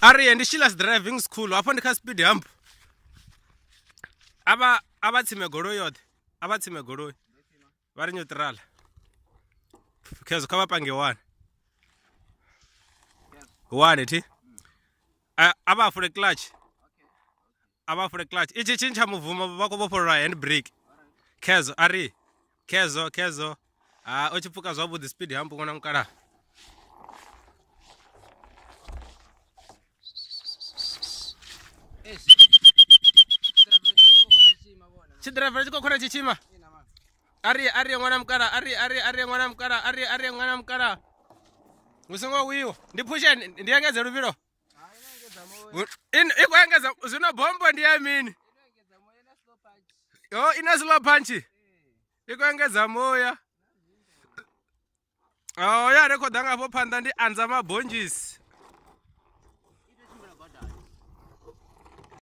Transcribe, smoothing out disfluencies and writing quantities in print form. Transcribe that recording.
A ri ye ndi Sheila's driving school hafho ndi kha speed hump. A vha a vha tsime goloi yoṱhe a vha tsime goloi vha ri neutral khezwo kha vha pange one one thi a vha fule clutch a vha fule clutch itshi tshi tsha mubvumo vha khou vhofholola hand brake khezwo a ri khezwo khezwo ha o tshi pfuka zwavhuḓi speed hump ṅwana mukalaha tshiḓiraiva tshi khou khona tshi tshima a ri a ri ṅwana mukala a ri a ri a ri ṅwana mukala a ri a ri ṅwana mukala hu songo wiwa ndi phushe ndi engedze luvhilo i khou engedza zwino bombo ndi ya mini yo ina slow punch i khou engedza muya oh ya ri khou ḓa nga afho phanḓa ndi anza mabonzhisi.